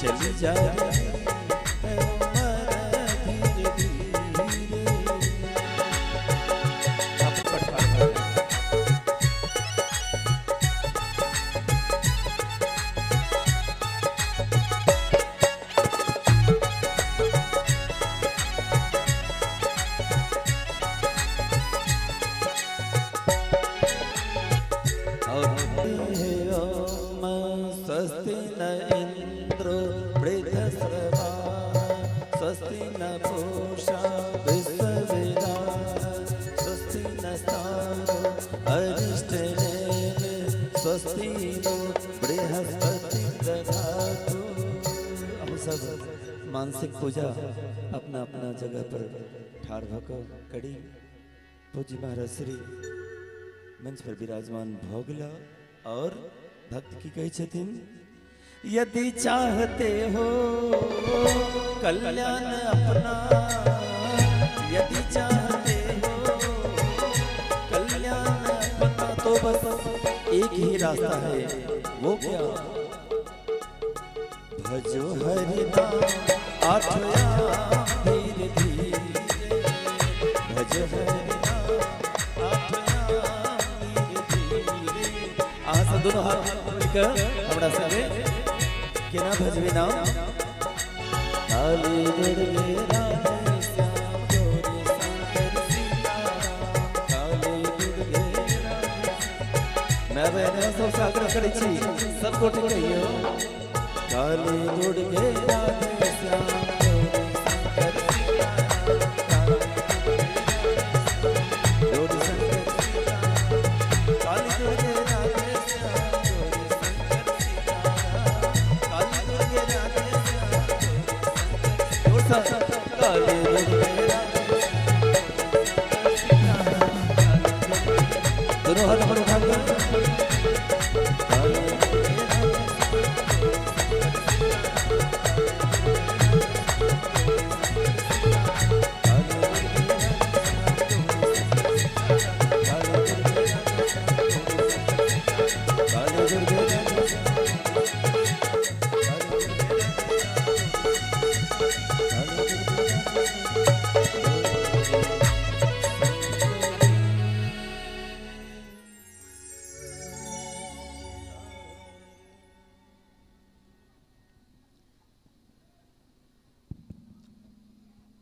चली जा रही है उम्र धीरे धीरे। आप पर ठाढ़ भऽ जाउ। और ओम स्वस्ति न इंद्रो वृद्धश्रवा, स्वस्ति न पूषा विश्ववेदा, स्वस्ति नस्तारो अरिष्टनेमि, स्वस्ति नो बृहस्पति दधातु। हम सब मानसिक पूजा अपना अपना जगह पर ठाढ़ भऽ कऽ करी। पूज्य महाराज श्री मंच पर विराजमान भऽ गेला और भक्त की कहै छथिन, यदि चाहते हो कल्याण अपना, यदि चाहते हो कल्याण अपना, तो बस एक ही रास्ता है, वो क्या? भजो हरि नाम आठो याम धीरे धीरे, भजो हरि नाम आठो याम धीरे धीरे। अहाँ सब दोनों हाथ मिलकर हमरा संगे केना भजबे नाम? काली दुर्गे राधे श्याम गौरी शंकर सीताराम, काली दुर्गे राधे। मैं बहन सबसँ आग्रह करै छी, सब गोटे कहियौ, काली दुर्गे राधे श्याम गौरी शंकर सीताराम, गौरी शंकर सीताराम, काली दुर्गे राधे श्याम गौरी शंकर सीताराम, काली दुर्गे राधे श्याम गौरी शंकर, काली दुर्गे राधे श्याम, दोनों हाथ ऊपर उठाकर, काली दुर्गे राधे।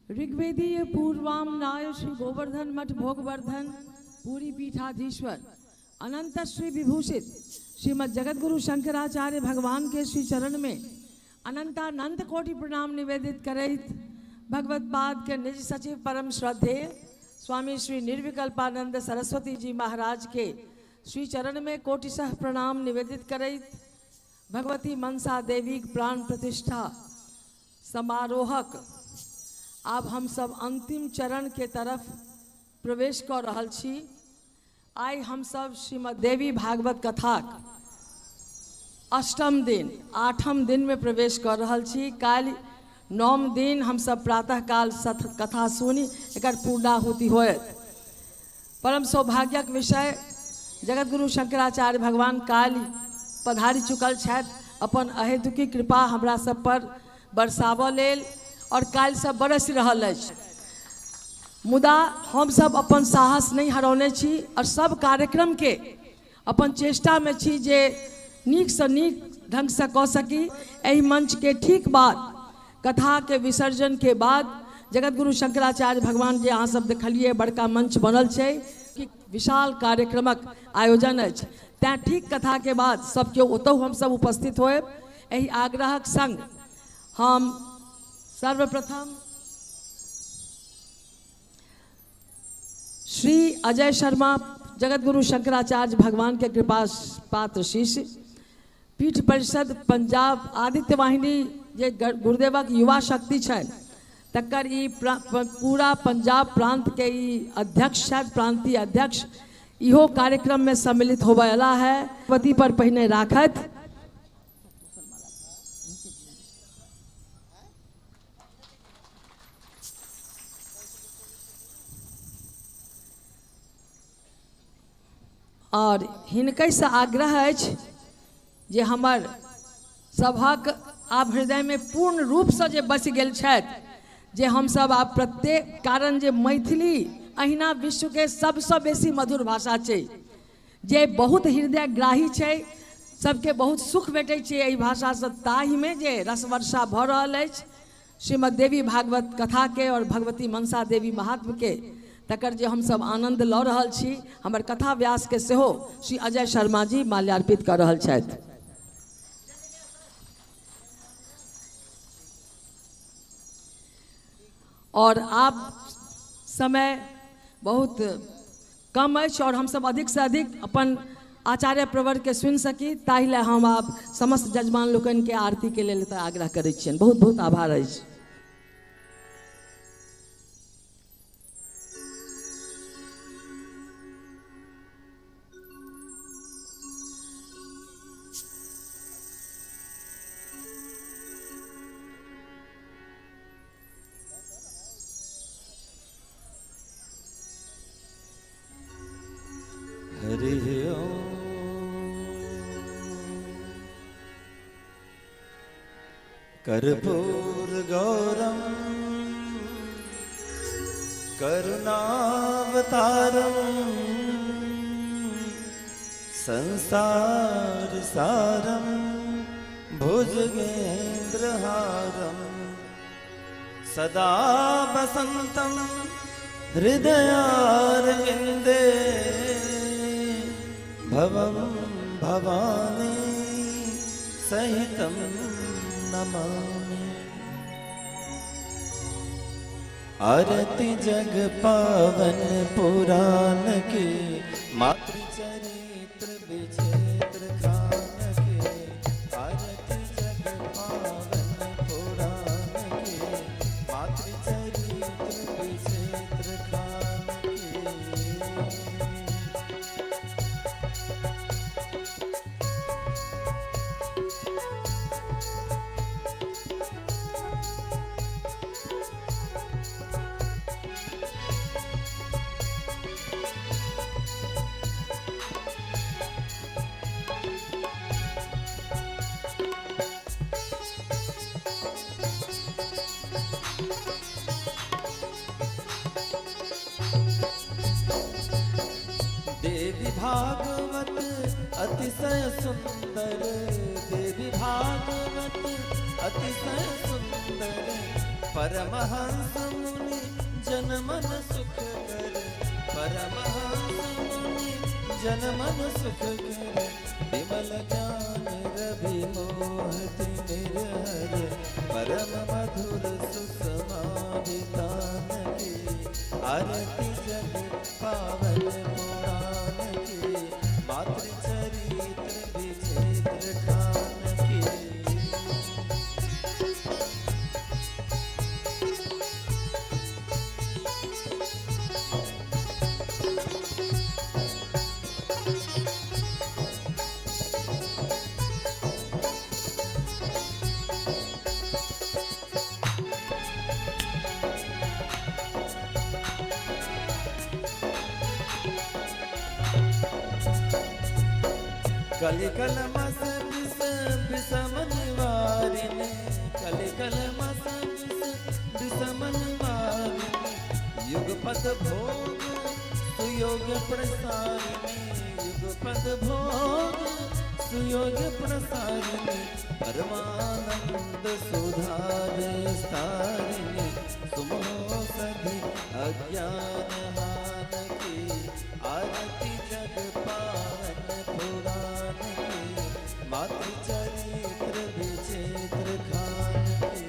ऋग्वेदीय पूर्वाम्नाय श्री गोवर्धन मठ भोगवर्धन पुरी पीठाधीश्वर अनंत श्री विभूषित श्रीमद जगतगुरु शंकराचार्य भगवान के श्री चरण में अनंतानंत कोटि प्रणाम निवेदित करैत भगवत पाद के निज सचिव परम श्रद्धेय स्वामी श्री निर्विकल्पानंद सरस्वती जी महाराज के श्री चरण में कोटिशः प्रणाम निवेदित करैत भगवती मनसा देवी प्राण प्रतिष्ठा समारोहक आब हम सब अंतिम चरण के तरफ प्रवेश कऽ रहल छी। आइ हम सब श्रीमद देवी भागवत कथाक अष्टम दिन, आठम दिन में प्रवेश कऽ रहल छी। काल्हि नौम दिन हम सब प्रातःकाल कथा सुनि एकर पूर्णाहुति होयत। परम सौभाग्यक विषय, जगतगुरु शंकराचार्य भगवान काल्हि पधारि चुकल छथि अपन अहेतुकी कृपा हमरा सब पर बरसाबऽ लेल और काल्हिसँ बरसि रहल अछि। मुदा हमसब अपन साहस नहि हरौने छी और सब कार्यक्रम के अपन चेष्टा में छी जे नीकसँ नीक ढङ्गसँ कऽ सकी। एहि मंच के ठीक बाद कथा के विसर्जन के बाद जगतगुरु शंकराचार्य भगवान जे अहाँ सब देखलिए बड़का मंच बनल छै कि विशाल कार्यक्रमक आयोजन अछि, तैं ठीक कथा के बाद सब केओ ओतहु हमसब उपस्थित होएब। एहि आग्रहक संग हम सर्वप्रथम श्री अजय शर्मा जगतगुरु शंकराचार्य भगवान के कृपा पात्र शिष्य पीठ परिषद पंजाब आदित्य वाहिनी जे गुरुदेवक युवा शक्ति छनि तकर ई पूरा पंजाब प्रांत के ई अध्यक्ष छथि, प्रांतीय अध्यक्ष, इहो कार्यक्रम में सम्मिलित होबयला है। पति पर पहिने राखत। और हिनकैसँ आग्रह अछि जे हमर सभक आब हृदयमे पूर्ण रूपसँ जे बसि गेल छथि, जे हमसब आब प्रत्येक कारण जे मैथिली अहिना विश्वके सबसँ बेसी मधुर भाषा छै, जे बहुत हृदयग्राही छै, सबके बहुत सुख भेटै छै एहि भाषासँ, ताहिमे जे रसवर्षा भऽ रहल अछि श्रीमद् देवी भागवत कथाके और भगवती मनसा देवी महात्म्यके, तकर जे हमसब आनन्द लऽ रहल छी। हमर कथा व्यासके सेहो श्री अजय शर्मा जी माल्यार्पित कऽ रहल छथि। और आब समय बहुत कम अछि और हमसब अधिक से अधिक अपन आचार्य प्रवर के सुनि सकी, ताहि लए हम आब समस्त जजमान लोकनिके आरती के लेल आग्रह करै छियनि। बहुत बहुत आभार अछि। हरि ओम। कर्पूर गौरम करुणावतारम संसार सारम भुजगेन्द्रहारम सदा बसंतम हृदयारविंदे भवं भवानी सहितं नमामि। आरती जग पावन पुराण के, मातृचरित्र विचित्र खान के। आरती जग पावन पुराण के, मातृचरित्र विचित्र खान के। देवी भागवत अतिशय सुंदर, देवी भागवत अतिशय सुंदर, परमहंस मुनि जन मन सुख कर, परमहंस मुनि जन मन सुख कर। विमल ज्ञान रवि मोह तिमिर हर, परम मधुर सुषमा वितान के। आरती जग पावन पुराण के, मातृचरित्र विचित्र खान के। कलिकल मस विष विषम निवारिणी, कलिकल मस विष विषम निवारिणी, युगपद भोग सुयोग प्रसारिणी, युगपद भोग सुयोग प्रसारिणी, परमानंद सुधा विस्तारिणी, सुमोसधि अज्ञान हान की। आरती जग पावन पुराण की, मातृचरित्र विचित्र खान की।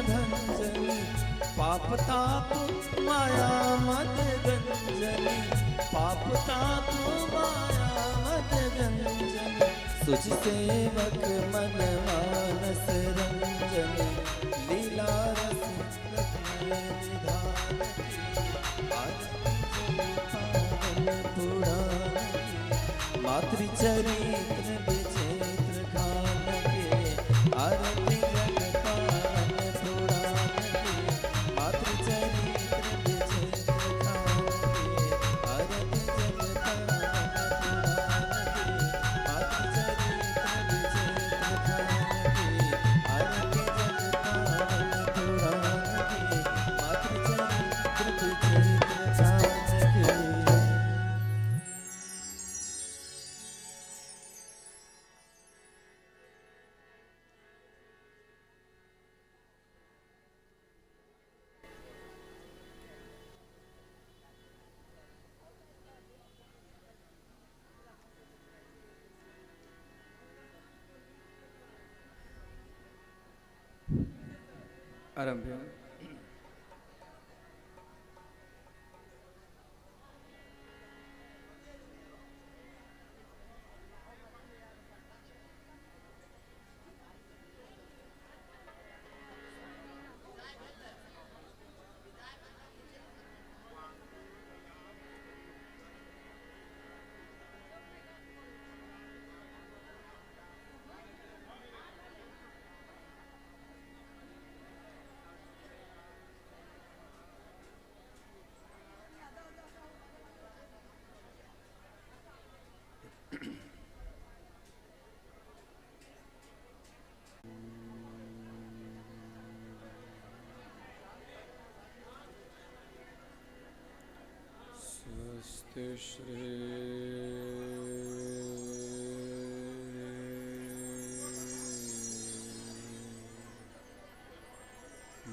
भंजनी पाप ताप माया मद गंजनी, पाप ताप माया मद गंजनी, सुच सेवक मन मानस रंजनी, लीला रस रत्न निधान की। आरती जग पावन पुराण की, मातृचरित्र विचित्र खान के। आरती जग पावन पुराण की, मातृचरित्र विचित्र खान के। अति चैत्र सावन के। आरंभ। स्वस्ति श्री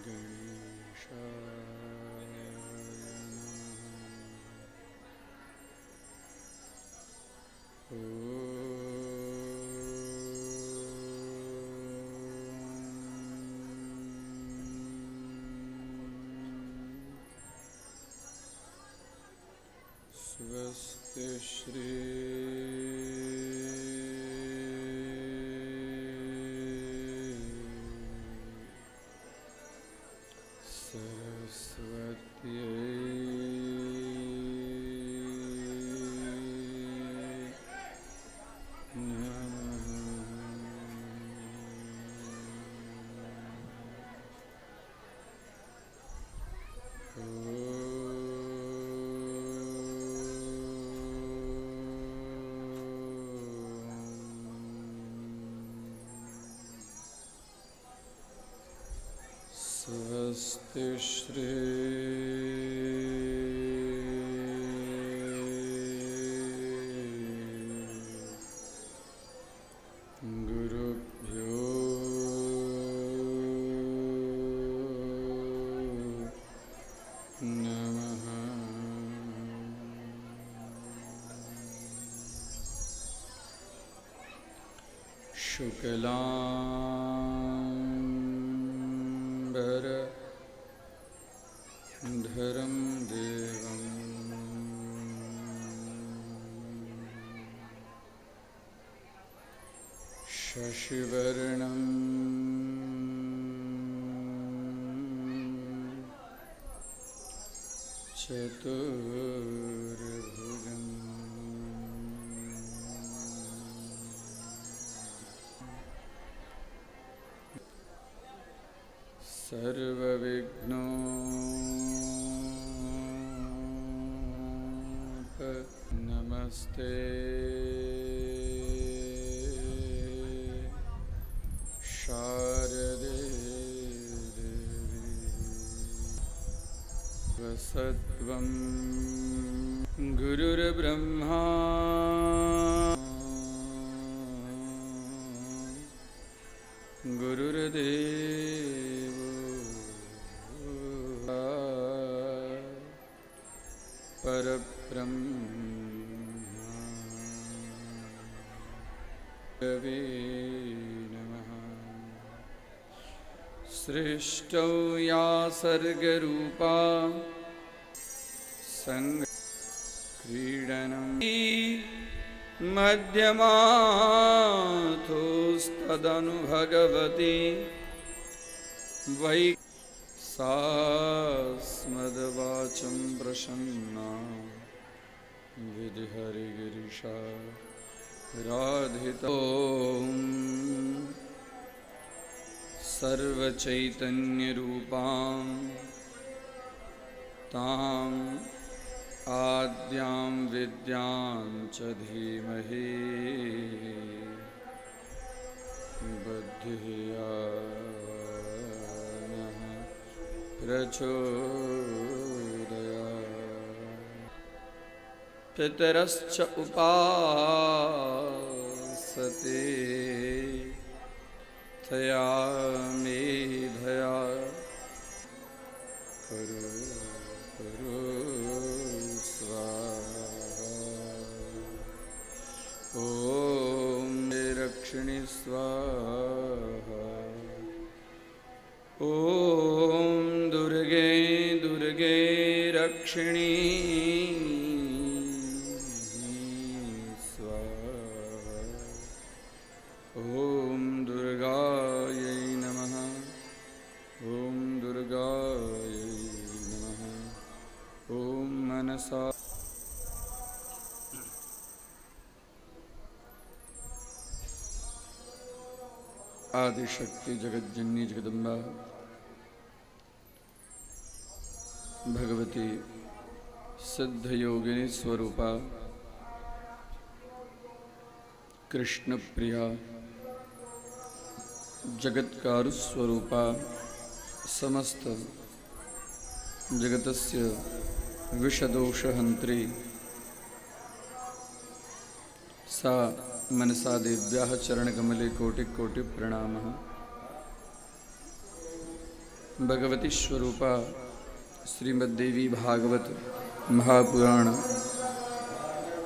गणेशाय नमः। स्वस्ति श्री सरस्वत्यै नमः। स्वस्ति श्री गुरुभ्यो नमः। शुक्लांबर धरं देवं शशिवर्णं चतुर्भुजम् सर्वविघ्नोप नमस्ते शारदे देवी वसत्वं गुरुर्ब्रह्मा गुरुर्देवो परब्रह्म गुरवे नमः। सृष्टौ या सर्गरूपा सङ्क्रीडनं मध्यमाथोस्तदनु भगवती वै सा स्मद्वाचं प्रसन्ना विधिहरिगिरिशा राधितो सर्वचैतन्यरूपां तां आद्यां विद्यां च धीमहि बुद्धिर्या नः प्रचोदयात्। पितरश्च उपासते तया मेधया कुरु कुरु स्वाहा। ॐ रक्षिणि स्वाहा। ॐ दुर्गे दुर्गे रक्षिणी स्वाहा। ॐ दुर्गायै नमः। ॐ दुर्गायै नमः। ॐ मनसा आदिशक्ति जगज्जननी जगदम्बा भगवती सिद्ध योगिनी स्वरूपा कृष्ण प्रिया जगत्कारु स्वरूपा समस्त जगतस्य विषदोषहंत्री सा मनसा देव्याः चरणकमले कोटि कोटि प्रणामः। भगवती स्वरूपा श्रीमद्देवी भागवत महापुराण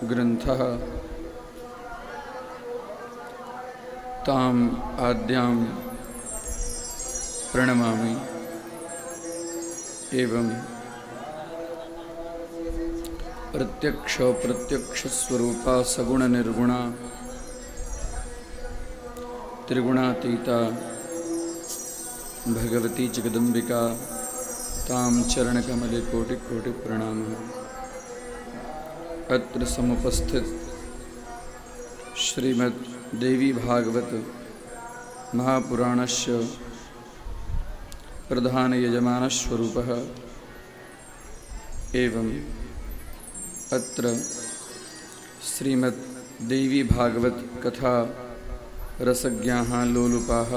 ग्रंथः ताम आद्यां प्रणमामि। एवं प्रत्यक्ष प्रत्यक्ष स्वरूपा सगुण निर्गुणा त्रिगुणातीता भगवती जगदम्बिका ताम चरणकमले कोटि कोटि प्रणामः। अत्र समुपस्थित श्रीमद् देवी भागवत महापुराणस्य प्रधान यजमानस्वरूपः एवं अत्र श्रीमद् देवी भागवत कथा रसज्ञाः लोलुपाः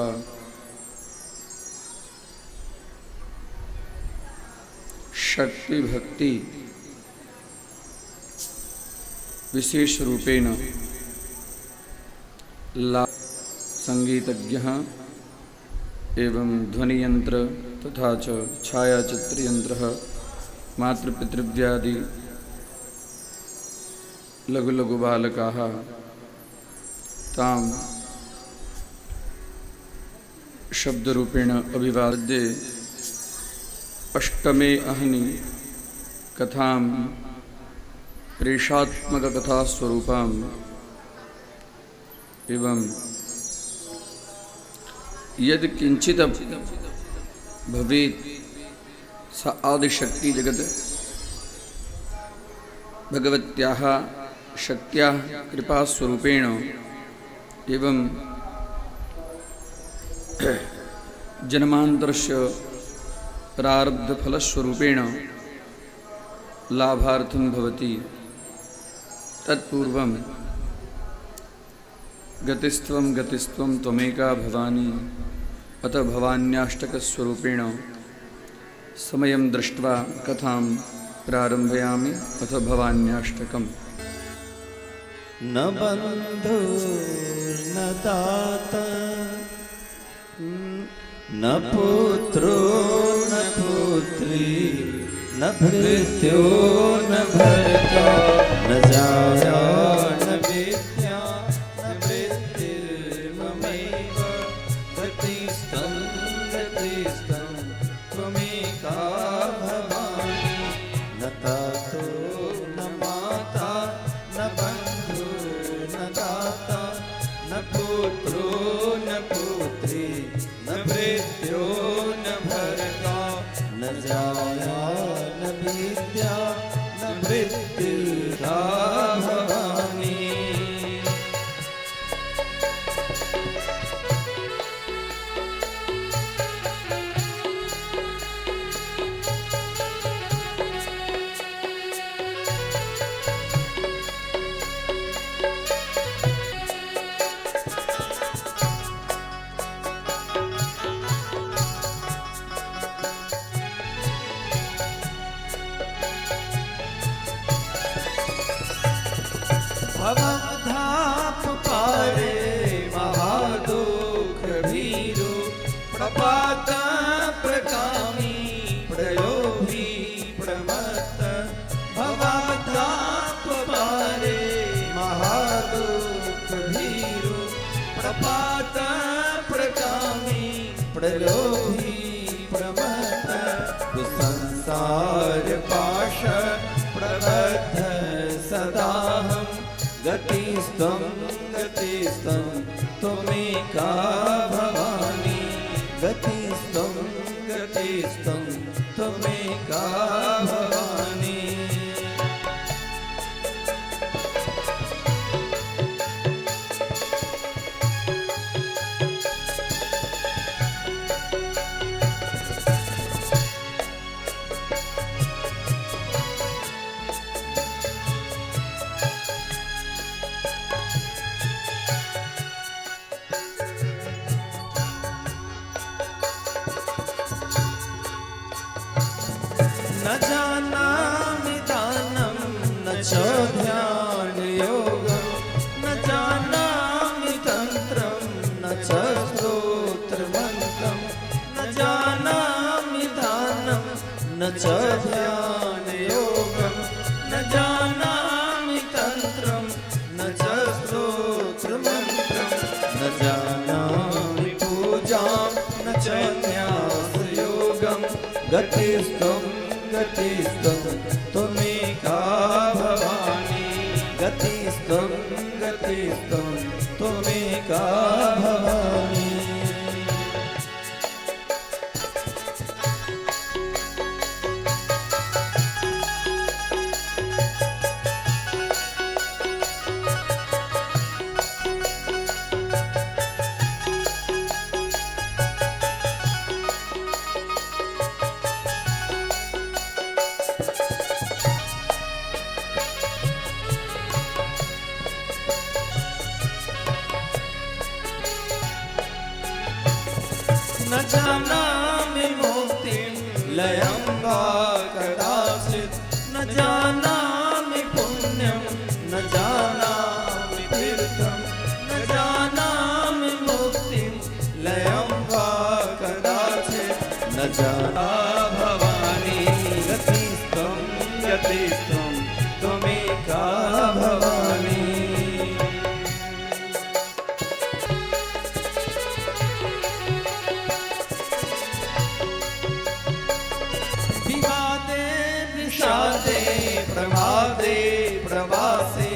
शक्ति भक्ति विशेष रूपेण ला संगीतज्ञः एवं ध्वनियंत्र तथा च छायाचित्रयन्त्रः मातृपितृव्यादि लघु लघु बालकाः तां शब्दरूपेण अभिवाद्य अष्टमे अहनि कथां प्रेषात्मककथास्वरूपाम् एवं यद् किंचित भवेत् स आदिशक्ति जगत् भगवत्याः शक्त्याः कृपास्वरूपेण एवं जन्मान्तरस्य प्रारब्धफलस्वरूपेण लाभार्थं भवति। तत्पूर्वं गतिस्त्वं गतिस्त्वं त्वमेका भवानी अतः भवान्याष्टकस्वरूपेण समयं दृष्ट्वा कथां प्रारम्भयामि। अथ भवान्याष्टकम्। न बन्धुर्न दाता न पुत्रो न पुत्री न भृत्यो न भर्ता न जाया न विद्या न वृत्तिर्ममैव गतिस्त्वं गतिस्त्वं त्वमेका भवानी। न तातो न माता न बन्धुर्न दाता न पुत्रो न पुत्री न मृत्यो न भर्ता न जाया न विद्या न मृत्युर्धा भवानी। बद्ध सदाहं गतिस्त्वं गतिस्त्वं त्वमेका भवानी गतिस्त्वं गतिस्त्वं त्वमेका भवानी। न जानामि दानं न च ध्यानयोगं न जानामि तन्त्रं न च स्तोत्रमन्त्रं न जानामि दानं न च ध्यानयोगं न जानामि तन्त्रं न च स्तोत्रमन्त्रं न जानामि पूजां न च न्यासयोगं गतिस्त्वं गतिस्त्वं त्वमेका भवानी गतिस्त्वं गतिस्त्वं त्वमेका भवानी। न जानामि मुक्तिं लयं वा कदाचित् न जानामि पुण्यं न जानामि तीर्थं न जानामि मुक्तिं लयं वा कदाचित् न जाना भवानी गतिस्त्वं गतिस्त्वं त्वमेका भवानी। विवादे विषादे प्रमादे प्रवासे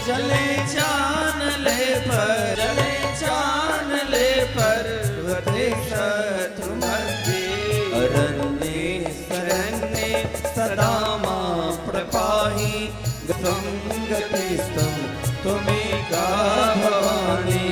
जले चानले पर जले चानले पर्वते शत्रुमध्ये अरण्ये शरण्ये सदा मां प्रपाहि गतं गतिस्त्वं त्वमेका भवानी।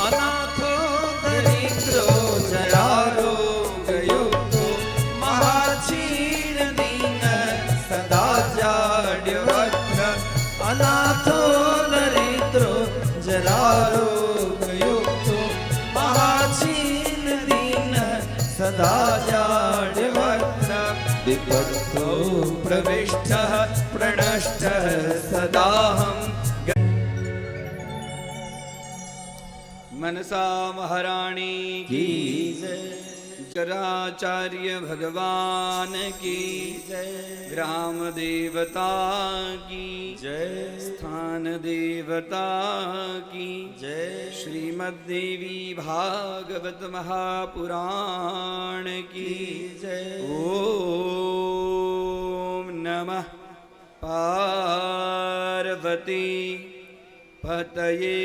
अनाथो दरिद्रो जरारोगयुक्तो महाक्षीण दीन सदा जाड्यवक्त्र अनाथो दरिद्रो जरारोगयुक्तो महाक्षीण दीन सदा जाड्यवक्त्र विपत्तो प्रविष्टः प्रणष्टः सदाहं। मनसा महारानी की जय, जराचार्य भगवान की जय, ग्राम देवता की जय, स्थान देवता की जय, श्रीमद्देवी भागवत महापुराण की जय। ओम नमः पार्वती पतये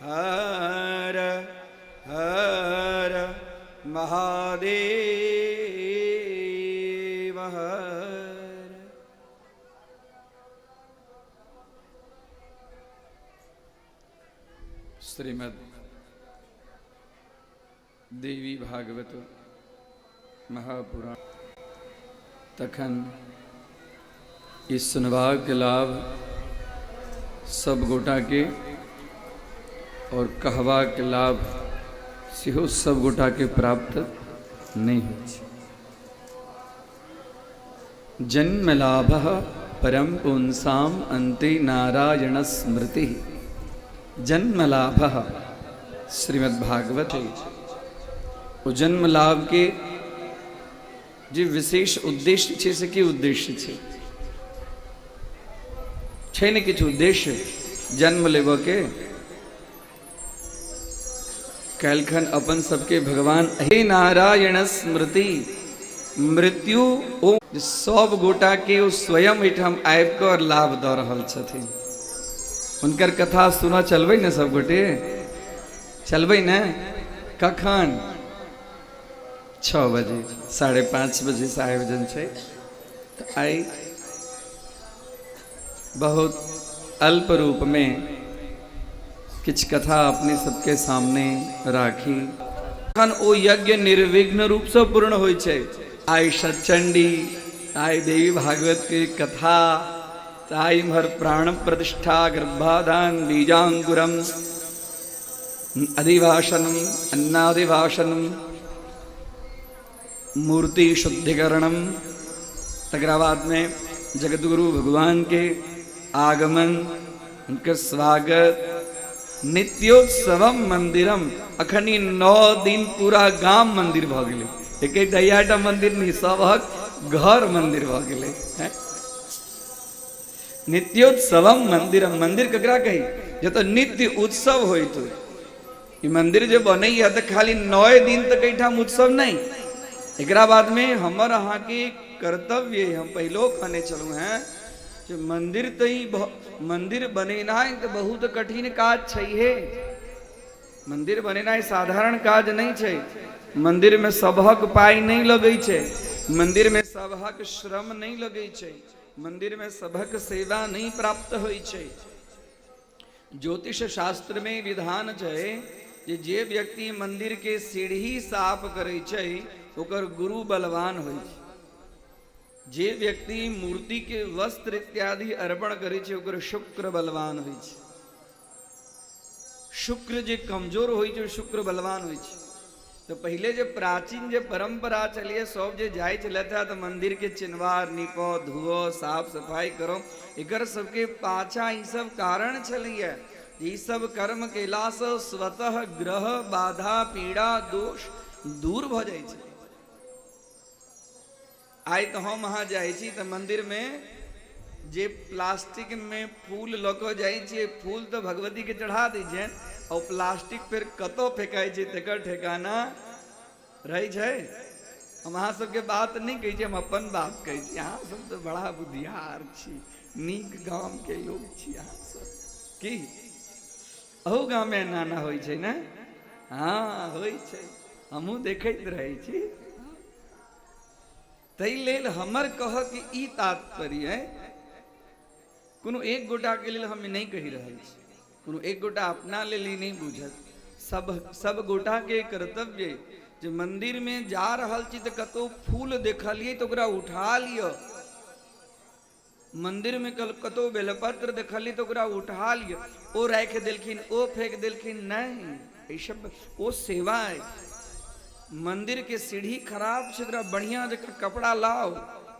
हर हर महादेव हर। श्रीमद् देवी भागवत महापुराण तखन ई सुनबाक लाभ सब गोटा के और कहबाक लाभ सेहो सब गोटा के प्राप्त नहीं होइ छै। जन्म लाभ परम पुंसाम अन्ते नारायण स्मृति जन्म लाभ श्रीमद्भागवत ओ जन्म लाभ के जे विशेष उद्देश्य छै से की उद्देश्य छै? छै ने किछु उद्देश्य जन्म लेबऽ के? काल्हिखन अपन सबके भगवान हे नारायण स्मृति मृत्यु ओ सब गोटा के ओ स्वयं एहिठाम आबि कऽ और लाभ दऽ रहल छथिन। हुनकर कथा सुनऽ चलबै ने सब गोटे? चलबै ने? कखन? 6 बजे, 5:30 बजे से आयोजन छै। तऽ आइ बहुत अल्प रूप में किछु कथा अपने सबके सामने राखी। तखन ओ यज्ञ निर्विघ्न रूपसँ पूर्ण होइ छै। आइ सचंडी, आइ देवी भागवत के कथा, आइ इम्हर प्राण प्रतिष्ठा, गर्भाधान, बीजांकुरम, अधिवासनम, अन्नाधिवासनम, मूर्ति शुद्धिकरणम, तकरा बादमे जगद्गुरु भगवान के आगमन, हुनकर स्वागत, नित्योत्सवम मंदिरम। अखन ई 9 दिन पूरा गाम मंदिर भऽ गेलै। एके दैयाटा मंदिर नहि, सबहक घर मंदिर भऽ गेलै। नित्योत्सवम मंदिरम, मंदिर ककरा कही? जतऽ नित्य उत्सव होइत हो। ई मंदिर जे बनैया तऽ खाली 9 दिन तक एहिठाम उत्सव नहि, एकरा बादमे हमर अहाँके कर्तव्य, हम पहिलो कहने छलहुँ हेँ जे मंदिर तऽ ई मंदिर बनेनाइ तऽ बहुत कठिन काज छैहे। मंदिर बनेनाइ साधारण काज नहि छै। मंदिरमे सबहक पाइ नहि लगै छै, मंदिरमे सबहक श्रम नहि लगै छै, मंदिरमे सबहक सेवा नहि प्राप्त होइ छै। ज्योतिष शास्त्र में विधान छै जे जे व्यक्ति मंदिर के सीढ़ी साफ करै छै ओकर गुरु बलवान होइ छै। जे व्यक्ति मूर्ति के वस्त्र इत्यादि अर्पण करै छै ओकर शुक्र बलवान होइ छै। शुक्र जे कमजोर होइ छै शुक्र बलवान होइ छै। तऽ पहिले जे प्राचीन जे परंपरा छलियै, सब जे जाइ छलथि तऽ मंदिर के चिनवार नीपो, धुओ, साफ सफाई करो, एकर सबके पाछा ई सब कारण छलैया। ई सब कर्म केलासँ स्वतः ग्रह बाधा पीड़ा दोष दूर भऽ जाइ छै। आइ तऽ हम अहाँ जाइ छी तऽ मन्दिरमे जे प्लास्टिकमे फूल लऽ कऽ जाइ छियै, फूल तऽ भगवतीके चढ़ा दै छियनि, आ ओ प्लास्टिक फेर कतऽ फेकाइ छै तकर ठेकाना रहै छै? हम अहाँ सबके बात नहि कहै छी, हम अपन बात कहै छी। अहाँ सब तऽ बड़ा बुधियार छी, नीक गामके लोक छी अहाँ सब। की अहू गाममे एना एना होइ छै ने? हँ, होइ छै, हमहूँ देखैत रहै छी। ताहि लेल हमर कहऽके ई तात्पर्य अइ, कोनो एक गोटाके लेल हम नहि कहि रहल छी, कोनो एक गोटा अपना लेल ई नहि बुझत, सब सब गोटाके कर्तव्य अइ जे मन्दिरमे जा रहल छी तऽ कतहु फूल देखलियै तऽ ओकरा उठा लिअ, मन्दिरमे कतहु बेलपत्र देखलियै तऽ ओकरा उठा लिअ। ओ राखि देलखिन, ओ फेंक देलखिन, नहि, एहि सब ओ सेवा अइ। मन्दिरके सीढ़ी खराब छै, ओकरा बढ़िआँ जकाँ कपड़ा लाउ,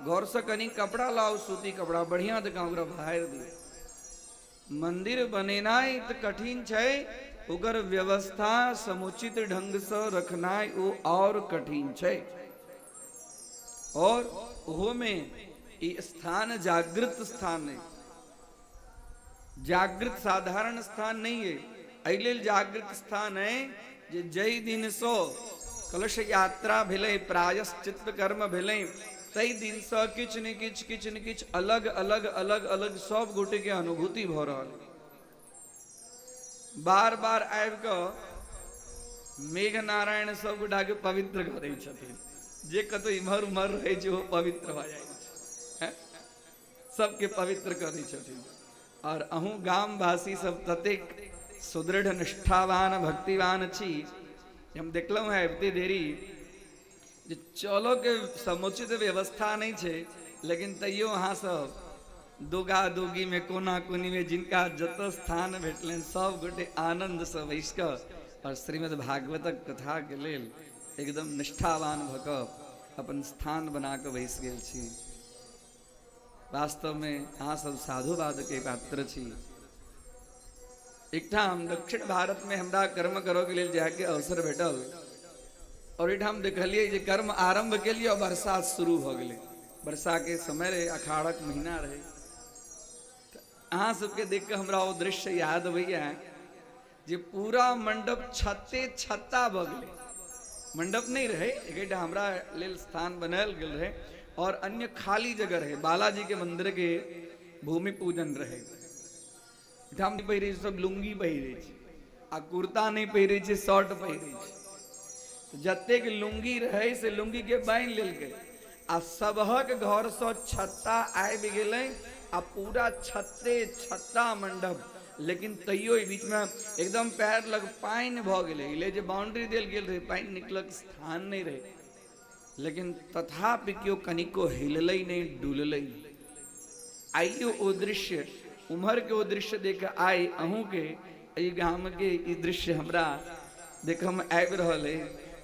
घरसँ कनि कपड़ा लाउ, सूती कपड़ा बढ़िआँ जकाँ ओकरा बहारि दियौ। मन्दिर बनेनाइ तऽ कठिन छै, ओकर व्यवस्था समुचित ढंगसँ रखनाइ ओ आओर कठिन छै। और ओहोमे ई स्थान जागृत स्थान है। जागृत साधारण स्थान नहीं है, एहि लेल जागृत स्थान है जे जै दिनसँ कलश यात्रा भेलै, प्रायश्चित कर्म भेलै, ताहि दिनसँ किछु ने किछु किछु ने किछु अलग अलग अलग अलग सब गोटेके अनुभूति भऽ रहल। बार बार आबि कऽ मेघ नारायण सब गोटाके पवित्र कऽ दै छथिन। जे कतौ इम्हर उम्हर रहै छै ओ पवित्र भऽ जाइ छै, सबके पवित्र कऽ दै छथिन। और अहूँ गामवासी सब ततेक सुदृढ़ निष्ठावान भक्तिवान छी, हम देखलहुँ हेँ अबिते देरी जे चलऽ के समुचित व्यवस्था नहि छै, लेकिन तैयो अहाँ सब दोगा दोगी में कोना कोनी में जिनका जतऽ स्थान भेटलनि सब गोटे आनंद से बैस कऽ और श्रीमद् भागवतक कथा के लेल एकदम निष्ठावान भऽ कऽ अपन स्थान बना कऽ बैस गेल छी। वास्तव में अहाँ सब साधुवाद के पात्र छी। एकठाम दक्षिण भारत में हमरा कर्म करऽ के लेल जायके अवसर भेटल और एहिठाम देखलियै जे कर्म आरम्भ केलियै और बरसात शुरू भऽ गेलै। वर्षा के समय रहै, अखाड़क महीना रहै। अहाँ सबके देख कऽ हमरा ओ दृश्य याद अबैया जे पूरा मंडप छते छत्ता भऽ गेलै। मंडप नहि रहै, एकेटा हमरा लेल स्थान बनायल गेल रहै और अन्य खाली जगह रहै। बालाजी के मंदिर के भूमि पूजन रहै। एहिठाम नहि पहिरै छै, सब लुंगी पहिरै छै आ कुर्ता नहि पहिरै छै, शर्ट पहिरै छै। जतेक लुंगी रहै से लुंगी के बान्हि लेलकै आ सबहक घरसँ छत्ता आबि गेलै आ पूरा छत्ते छत्ता मंडप। लेकिन तैयो एहि बीचमे एकदम पैर लग पानि भऽ गेलै। एहि लेल जे बाउंड्री देल गेल रहै, पानि निकलक स्थान नहि रहै, लेकिन तथापि केओ कनिको हिललै नहि, डुललै नहि। आइयो ओ दृश्य, उम्हर के ओ दृश्य देख आइ अहूँके एहि गामके ई दृश्य हमरा देखऽमे आबि रहल अइ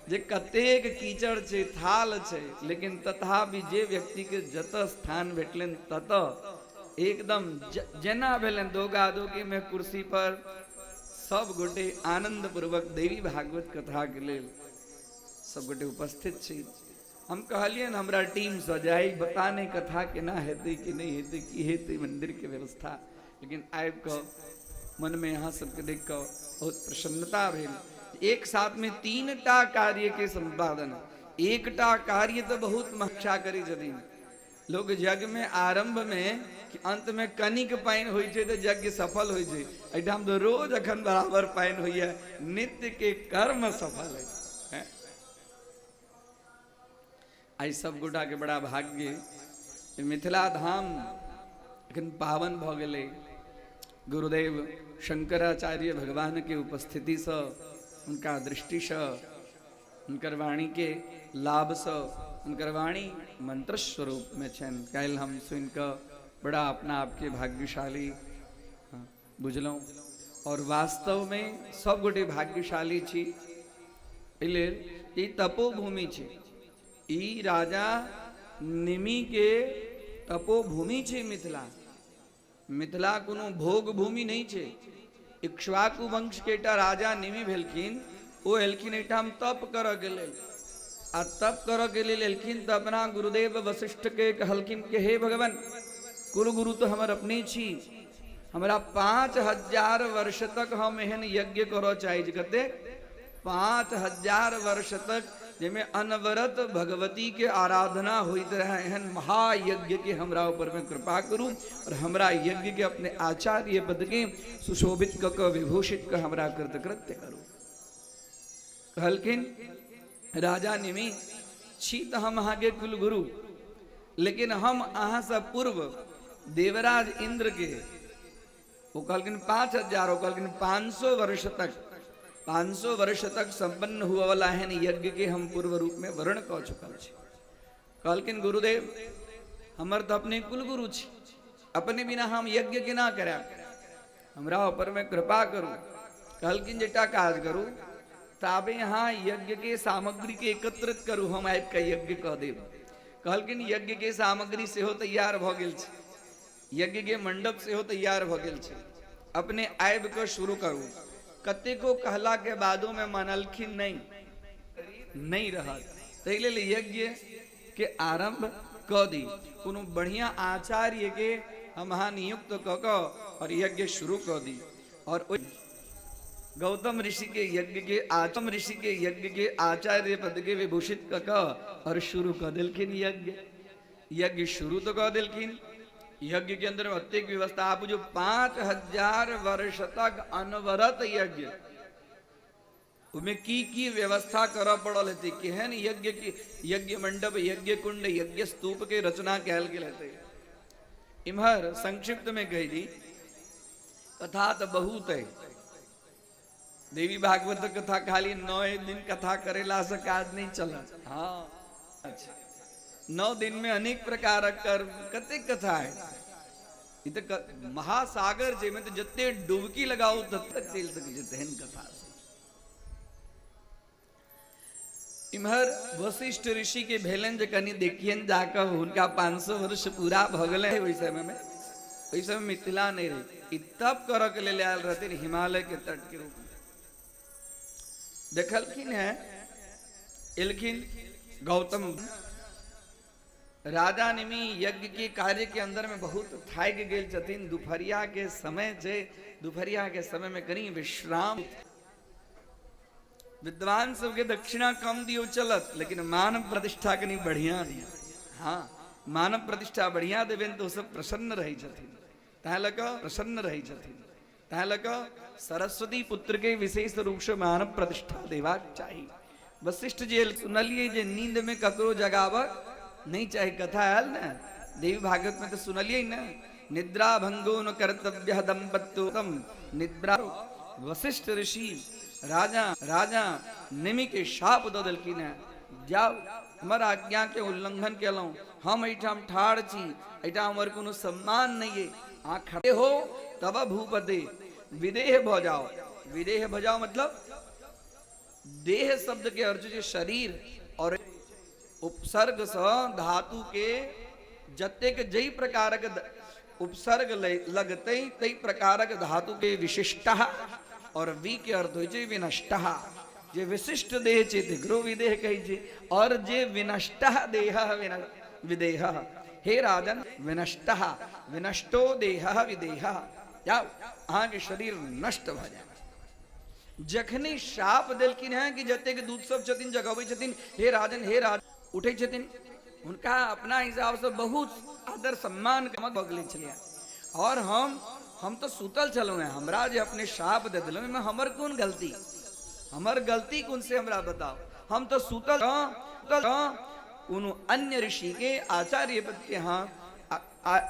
जे कतेक कीचड़ छै, थाल छै, लेकिन तथापि जे व्यक्तिके जतऽ स्थान भेटलनि ततऽ एकदम जेना भेलनि दोगा दोगीमे कुर्सी पर सब गोटे आनंद पूर्वक देवी भागवत कथाके लेल सब गोटे उपस्थित छी। हम कहलियनि हमरा टीमसँ जे आइ बता नहि कथा केना हेतै कि नहि हेतै, की हेतै मन्दिरके व्यवस्था, लेकिन आबि कऽ मनमे अहाँ सबके देख कऽ बहुत प्रसन्नता भेल। एक साथमे 3टा कार्यके सम्पादन, एकटा कार्य तऽ बहुत मक्षा करै छथिन लोक यज्ञमे आरम्भमे कि अन्तमे कनिक पानि होइ छै तऽ यज्ञ सफल होइ छै। एहिठाम तऽ रोज अखन बराबर पानि होइए, नित्यके कर्म सफल है। आइ सब गोटा के बड़ा भाग्य, मिथिला धाम एखन पावन भऽ गेलै। गुरुदेव शंकराचार्य भगवान के उपस्थितिसँ, हुनका दृष्टिसँ, हुनकर वाणी के लाभसँ, हुनकर वाणी मंत्र स्वरूप में छनि। काल्हि हम सुनिकऽ बड़ा अपना आपके भाग्यशाली बुझलहुँ और वास्तवमे सब गोटे भाग्यशाली छी। एहि लेल ई तपोभूमि छै, ई राजा निमि के तपोभूमि छै मिथिला। मिथिला कोनो भोग भूमि नहि छै। इक्ष्वाकु वंश के एकटा राजा निमि भेलखिन, ओ एलखिन एहिठाम तप करऽ के लेल आ तप करऽ के लेल एलखिन तऽ अपना गुरुदेव वशिष्ठ के कहलखिन कि हे भगवान, कुलगुरु तऽ हमर अपने छी, हमरा 5000 वर्ष तक हम एहन यज्ञ करऽ चाहै छी। कते? 5000 वर्ष तक, जाहिमे अनवरत भगवती के आराधना होइत रहे, एहन महायज्ञ के हमरा ऊपर में कृपा करू और हमरा यज्ञ के अपने आचार्य पद के सुशोभित कऽ कऽ विभूषित कऽ हमरा कृतकृत्य करू। कहलखिन राजा निमि, छी तऽ हम अहाँके कुलगुरु, लेकिन हम अहाँसँ पूर्व देवराज इंद्र के, ओ कहलखिन 5000, ओ कहलखिन 500 वर्ष तक, 500 वर्ष तक संपन्न हुआ वाला एहन यज्ञ के हम पूर्व रूप में वर्ण कऽ चुकल छी। कहलखिन गुरुदेव, हमर तऽ अपने कुलगुरु छी, अपने बिना हम यज्ञ केना करायब, हमरा ऊपर में कृपा करू। कहलखिन जे एकटा काज करू, ताबे अहाँ यज्ञ के सामग्री के एकत्रित करू, हम आबि कऽ यज्ञ कऽ देब। कहलखिन यज्ञ के सामग्री सेहो तैयार भऽ गेल छै, यज्ञ के मंडप सेहो तैयार भऽ गेल छै, अपने आबि कऽ शुरू करू। कतेको कहला के बादो में मानलखिन नहि, नहि रहत, ताहि लेल यज्ञ के आरंभ कऽ दी। कोनो बढ़िया आचार्य के हम अहाँ नियुक्त कऽ कऽ और यज्ञ शुरू कऽ दी। और गौतम ऋषि के यज्ञ के आतम ऋषि के यज्ञ के आचार्य पद के विभूषित कऽ कऽ और शुरू कऽ देलखिन यज्ञ। यज्ञ शुरू तो कऽ देलखिन, यज्ञ के अंदर अत्यधिक व्यवस्था। आप जो 5000 वर्ष तक अनवरत यज्ञ, ओहिमे की की व्यवस्था करऽ पड़ल हेतै, केहन यज्ञ के यज्ञ मंडप, यज्ञ कुंड, यज्ञ स्तूप के रचना कयल गेल हेतै। इम्हर संक्षिप्त में कहि दी, कथा तऽ बहुत है। देवी भागवत कथा खाली 9 दिन कथा करेला से काज नहीं चलत। हाँ अच्छा, 9 दिन में अनेक प्रकारक कर्म, कतेक कथा है। ई तऽ महासागर छै, में तऽ जते डुबकी लगाउ तत तक चलि सकै छै, तेहन कथा छै। इम्हर वशिष्ठ ऋषि के भेलनि जे कनि देखियनि जाकऽ, हुनका 500 वर्ष पूरा भऽ गेलै ओहि समय में। ओहि समय मिथिला नहि रहै। ई तप करऽ के लेल आयल रहथिन हिमालय के तट के रूप में। देखलखिन है, एलखिन गौतम राजा निमि यज्ञ के कार्य के अंदर में बहुत थाकि गेल छथिन। दुपहरिया के समय छै, दुपहरिया के समय में कनी विश्राम। विद्वान सबके दक्षिणा कम दियो चलत, लेकिन मान प्रतिष्ठा कनी बढ़िया दियो। हाँ, मानव प्रतिष्ठा बढ़िया देबनि तऽ ओ सब प्रसन्न रहै छथिन, ताहि लऽ कऽ प्रसन्न रहै छथिन, ताहि लऽ कऽ सरस्वती पुत्र के विशेष रूप से मानव प्रतिष्ठा देबाक चाही। वशिष्ठ जी सुनलियै जे नींद में ककरो जगाबक नहीं चाही, कथा आयल ने देवी भागवत में, तऽ सुनलियै ने निद्रा भंगो न कर्तव्य दंपत्योतम निद्रा। वशिष्ठ ऋषि राजा राजा निमि के शाप दऽ देलखिन हेँ, जाउ, हमर आज्ञा के उल्लंघन केलहुँ, हम एहिठाम ठाढ़ छी, एहिठाम हमर कोनो सम्मान नहि अइ, अहाँ खड़े हो तब भूपते विदेह भऽ जाओ। विदेह भऽ जाओ मतलब देह शब्द के अर्थ जे शरीर और उपसर्ग सँ धातु के जतेक जै प्रकारक उपसर्ग लगतै तै प्रकारक धातु के विशिष्ट, और वि के अर्थ होइ छै विनष्ट। जे विशिष्ट देह छै तकरो विदेह कहै छै, और जे विनष्ट देह विदेह। हे राजन, विनष्ट विनष्टो देह विदेह, जाओ अहाँके शरीर नष्ट भऽ जायत। जखने शाप देलखिन हेँ कि जतेक दूत सब छथिन जगबै छथिन, हे राजन हे राज, उठै छथिन, हुनका अपना हिसाबसँ बहुत आदर सम्मान भऽ गेलै छलियै। और हम तऽ सुतल छलहुँ हेँ, हमरा जे अपने शाप दे देलहुँ ओहिमे हमर कोन गलती, हमर गलती कोन से हमरा बताउ, हम तऽ सुतल कोनो अन्य ऋषि के आचार्य पद के, हाँ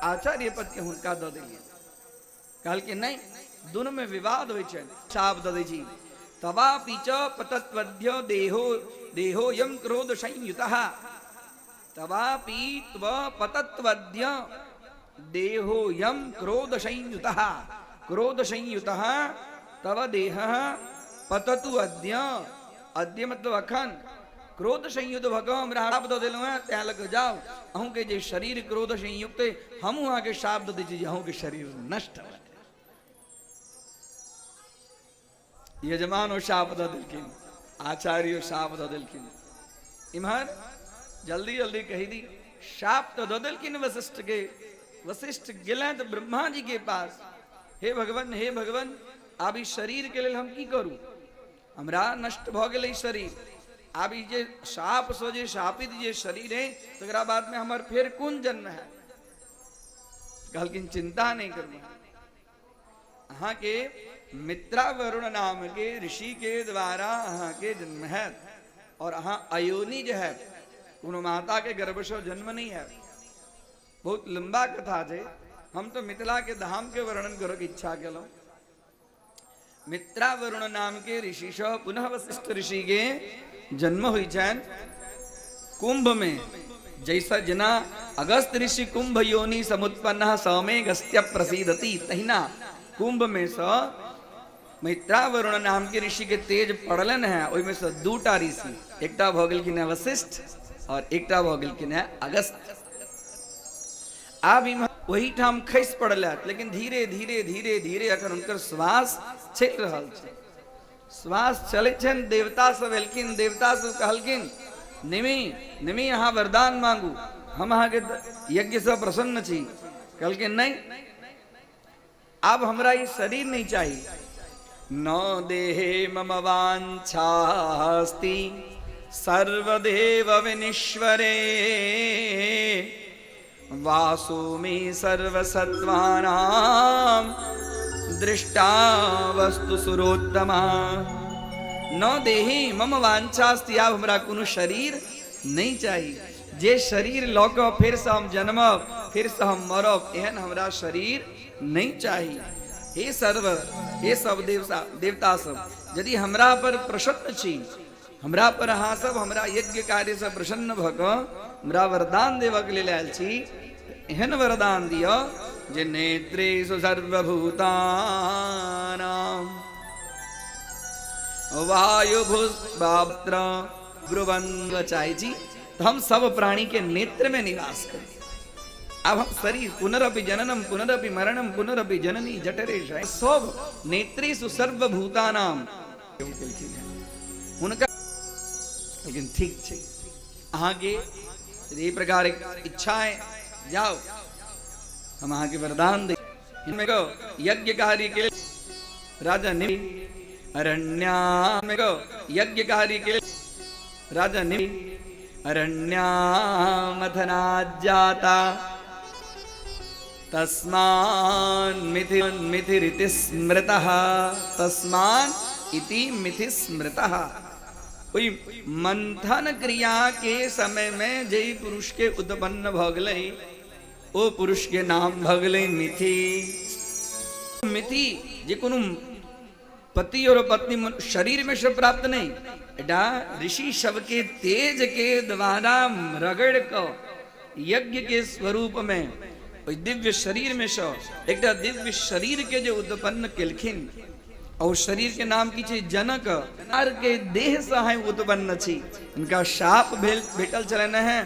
आचार्य पद के हुनका दऽ देलियै। कहलखिन नहि, दुनू में विवाद होइ छै, शाप दऽ दै छी। तवा पीच पतत्वध्य देहो देहो यम क्रोध संयुतः, तवापि त्व पतत्वद्य देहो यम क्रोध संयुतः, क्रोध संयुतः तव देह पततु अद्य, अद्य मतलब अखन, क्रोध संयुक्त भऽ कऽ हमरा शाप दऽ देलहुँ हेँ, तैं लऽ कऽ जाउ, अहूँके जे शरीर क्रोध संयुक्त अइ, हमहूँ अहाँके शाप दऽ दै छी जे अहूँके शरीर नष्ट भऽ जायत। यजमानो शाप दऽ देलखिन, आचार्यो शाप दऽ देलखिन। इम्हर जल्दी जल्दी कहि दी, शाप तऽ दऽ देलखिन वशिष्ठ के। वशिष्ठ गेलनि तऽ ब्रह्मा जी के पास, हे भगवान हे भगवान, आब ई शरीर के लेल हम की करू, हमरा नष्ट भऽ गेलै शरीर, आब ई जे शाप सँ जे शापित जे शरीर है तकरा बाद में हमर फेर कोन जन्म है। कहलखिन चिंता नहीं करू, अहाँके मित्रा वरुण नाम के ऋषि के द्वारा अहाँके जन्म है और अहाँ अयोनि जे है, कोनो माता के गर्भ से जन्म नहीं है। बहुत लंबा कथा छै, हम तो मिथिला के धाम के वर्णन करे के इच्छा केलहुँ। मित्रा वरुण नाम के ऋषि सँ पुनः वशिष्ठ ऋषि के जन्म होइ छनि कुंभ में। जैसा जेना अगस्त ऋषि कुंभ योनि समुत्पन्न समे गस्त्य प्रसिद्धति, तहिना कुंभ में सँ मित्रा वरुण नाम के ऋषि के तेज पड़लन है, ओहिमे सँ दूटा ऋषि, एकटा भऽ गेलखिन है वशिष्ठ और एकटा भऽ गेलखिन है अगस्त। आब इम्हर ओहिठाम खसि पड़लथि, लेकिन धीरे धीरे धीरे धीरे अखन हुनकर श्वास चलि रहल छै, श्वास चलै छनि। देवता सब एलखिन, देवता सब कहलखिन निमि निमि अहाँ वरदान मांगू, हम अहाँके यज्ञसँ प्रसन्न छी। कहलखिन नहि, आब हमरा ई शरीर नहि चाही। न देहे मम वाञ्छास्ति सर्वदेव विनिश्वरे, वासो मे सर्वसत्त्वानां दृष्टा वस्तु सुरोत्तमा। न देहे मम वाञ्छास्ति, आब हमरा कोनो शरीर नहि चाही, जे शरीर लऽ कऽ फेरसँ हम जन्मब, फेरसँ हम मरब, एहन हमरा शरीर नहि चाही। हे सर्व, हे सब देवता देवता सब, यदि हमरा पर प्रसन्न छी, हमरा पर अहाँ सब हमरा यज्ञ कार्यसँ प्रसन्न भऽ कऽ हमरा वरदान देबऽके लेल आयल छी, एहन वरदान दिअ जे नेत्रेषु सर्वभूतानां वायुभुस्वात्र ब्रुवंग चाहै छी तऽ हम सब प्राणी के नेत्र में निवास करी। आब हम शरीर पुनरपि जननम पुनरपि मरणम पुनरपि जननी जठरे शय सब नेत्रेषु सर्वभूतानाम केलखिन हेँ हुनका। लेकिन ठीक छै, अहाँके एहि प्रकार इच्छा है, जाओ हम अहाँके वरदान दे। यज्ञ कार्य के राजा नि अरण्या यज्ञ कार्य के राजा नि अरण्यामथनाज्जाता तस्मान् मिथि मिथिरिति स्मृतः तस्मान् इति मिथि स्मृतः। ओहि मंथन क्रिया के समय में जे पुरुष के उत्पन्न भ गेलै ओ पुरुष के नाम भ गेलै मिथि। मिथि जे कोनो पति और पत्नी शरीर में से प्राप्त नहीं, एटा ऋषि सबके तेज के द्वारा रगड़ क यज्ञ के स्वरूप में ओहि दिव्य शरीर में से एकटा दिव्य शरीर के जे उत्पन्न केलखिन और शरीर के नाम की छै जनक आर के देह से अहाँ उत्पन्न छी। इनका शाप भेल भेटल छलनि हेँ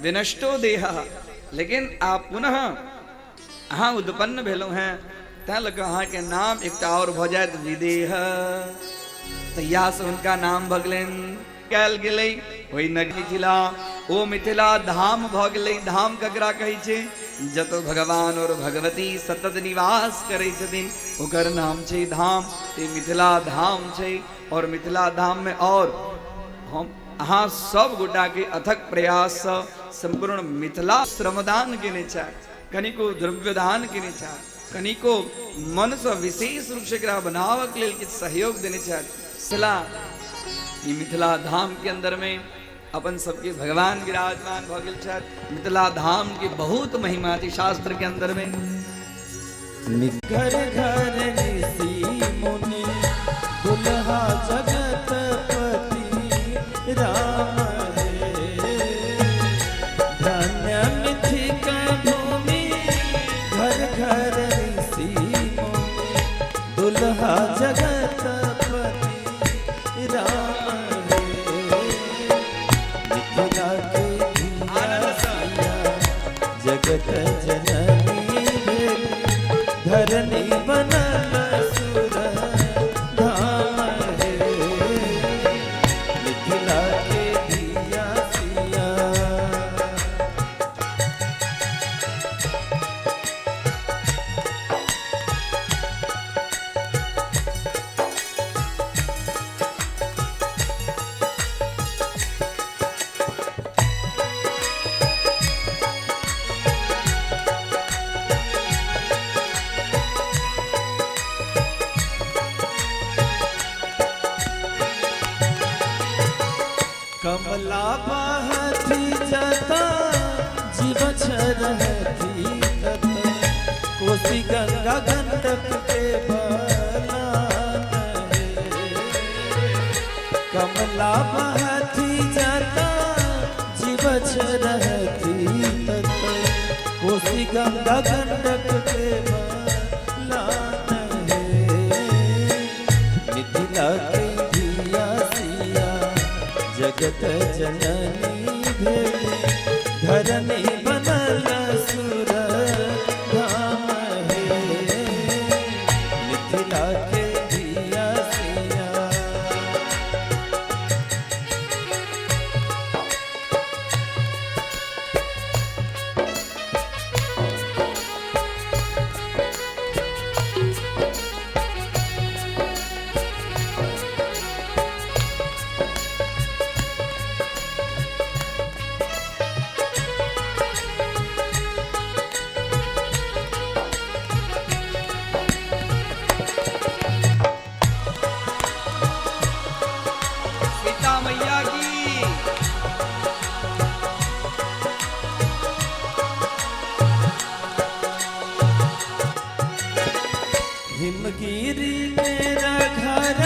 विनष्टो देह, लेकिन आप पुनः अहाँ उत्पन्न भेलहुँ हेँ, तैं लऽ कऽ अहाँके नाम एकटा और भऽ जायत विदेह। तहियासँ हुनका नाम भऽ गेलनि कयल गेलै ओहि नगर मिथिला, ओ मिथिला धाम भऽ गेलै। धाम ककरा कहै छै? जतऽ भगवान और भगवती सतत निवास करै छथिन ओकर नाम छै धाम। ते मिथिला धाम छै और मिथिला धाम में और हम अहाँ सब गोटा के अथक प्रयास सँ संपूर्ण मिथिला श्रमदान केने छथि, कनिको द्रव्यदान केने छथि, कनिको मनसँ विशेष रूपसँ एकरा बनाबऽके लेल किछु सहयोग देने छथि। मिथिला ई मिथिला धाम के अंदर में अपन सबके भगवान विराजमान भऽ गेल छथि। मिथिला धाम के बहुत महिमा छै शास्त्र के अंदर में। घर घर ऋषि मुनि दुल्हा जगत पति राम हे, धन्य मिथिका भूमि घर घर ऋषि मुनि दुल्हा जगत पति राम हे। मिथिला के धिया जगत जननी भेल धरनी बनल सुर धाम हे, मिथिला के धिया सिया। कमला बहती जता जीवछ रहती तत, कोसी गंगा गंडक के बलान हे। कमला बहती जता जीवछ रहती तत, कोसी गंगा गंडक के बलान हे। मिथिला के धिया सिया जगत जननी भेल धरनी बनल सुर धाम हे, मिथिला के धिया सिया। सीता मैया की। हिमगिरी मेरा घर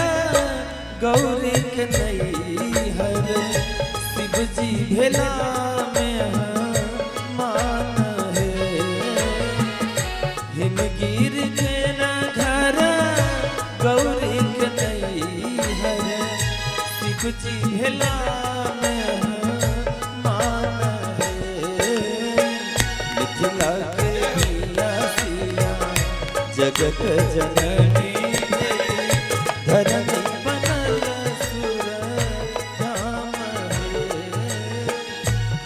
गौरी के नैहर, शिव जी भेला में मान हे। हिमगिरी मेरा घर गौरी के नैहर, शिव जी भेला में मान हे। मिथिला जगत जननी भेली, धरनी बनल सुर धाम हे।